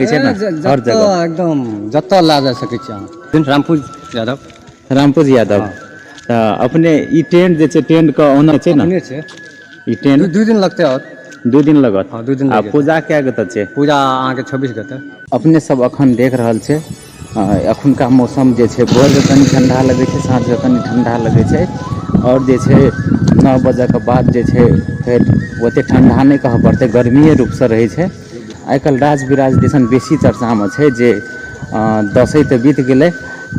छै ने हर जगह। एकदम जतऽ लए जा सकै छी अहाँ। रामपुर यादव। रामपुर यादव। तऽ अपने ई टेंट जे छै, टेंट के ऑनर छै ने? अपने छै। ई टेंट 2 दिन लगतै और 2 दिन लगत। हँ, 2 दिन आ लागि जेतै। पूजा कए गो छै? पूजा अहाँके 26 गते। अपने सब अखन देख रहल छै, अखुनका मौसम जे छै भोरके कनि ठंडा लगै छै, साँझके कनि ठंडा लगै छै, और जे छै 9 बजेके बाद जे छै फेर ओते ठंडा नहि कहऽ पड़तै, गर्मिए रूपसँ रहै छै। आइ काल्हि राज बिराज दिसन बेसी चर्चामे छै जे दसैँ तऽ बीत गेलै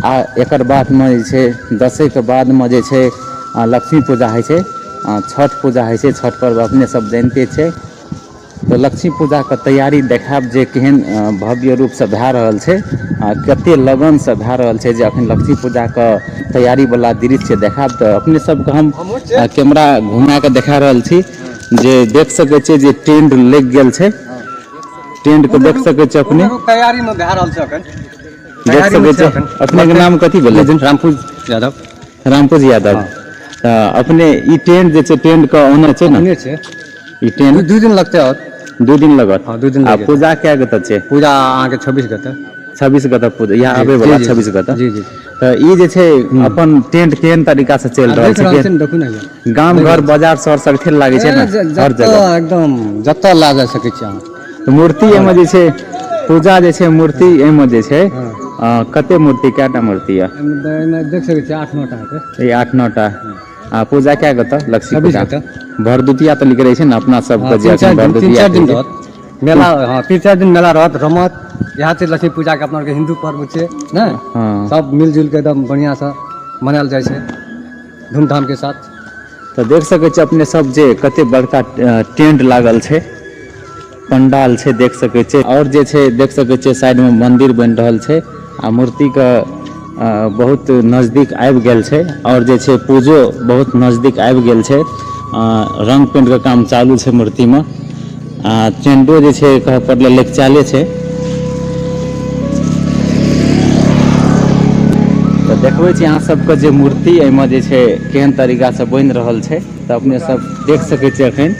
आ एकर बादमे जे छै दसैँके बादमे जे छै लक्ष्मी पूजा होइ छै, छठ पूजा होइ छै। छठ पर्व अपने सब जानिते छै। तऽ लक्ष्मी पूजाके तैयारी देखायब जे केहन भव्य रूपसँ भए रहल छै, कते लगनसँ भए रहल छै जे अखन लक्ष्मी पूजाके तैयारीवला दृश्य देखायब। तऽ अपने सबके हम कैमरा घुमा कऽ देखा रहल छी जे देख सकै छियै जे टेंट लागि गेल छै। टेंट के देख सकै छियै अपने। तैयारी में भए रहल छै अखन। देख सकै छियै। अपने के नाम कथी भेलै? रामपुर यादव। रामपुर यादव। तऽ अपने ई टेंट जे छै, टेंट के ऑनर छै ने? अपने छै। ई टेंट 2 दिन लगतै और 2 दिन लगत। हँ, 2 दिन आ लागि जेतै। पूजा कए गते छै? पूजा अहाँके 26 गते। 26 गते पूजा, यहाँ आबै वाला 26 गते। जी जी। तऽ ई जे छै अपन टेंट केहन तरीका से चलि रहल देख छै? रहल छै ने, देखू ने भैया। गाम घर बाजार शहर सगठे लागै छै ने हर जगह। एकदम जतऽ लए जा सकै छी अहाँ। तऽ मूर्ति एहिमे जे छै पूजा जे छै मूर्ति एहिमे जे छै कते मूर्ति, कएटा मूर्ति यऽ? एहिमे देख सकै छी 8-9 टा हेतै। ई 8-9 टा। आ पूजा कए गते? लक्ष्मी 26 पूजा। गते। भरदुतिया तऽ लिख रहै छै ने अपना सबके जे तीन चारि अखन दिन, तीन भरदुतिया चारि दिन छै। रहत मेला। हँ, 3-4 दिन मेला रहत रमत। इएह छै लक्ष्मी पूजाके अपना आरके हिन्दू पर्व छै ने। हँ। सब मिलजुल के एकदम बढ़िआँसँ मनायल जाइ छै धूमधाम के साथ। तऽ देख सकै छी अपने सब जे कते बड़का टेंट लागल छै, पंडाल छै, देख सकै छियै। और जे छै देख सकै छियै साइडमे मंदिर बनि रहल छै आ मूर्तिके बहुत नजदीक आबि गेल छै। और जे छै पूजो बहुत नजदीक आबि गेल छै। रंग पेंटके काम चालू छै मूर्तिमे। आ टेंटो जे छै कहऽ पड़लै लगिचाले छै। तऽ देखबै छी अहाँ सबके जे मूर्ति एहिमे जे छै केहन तरीकासँ बनि रहल छै। तऽ अपने सब देख सकै छियै अखन।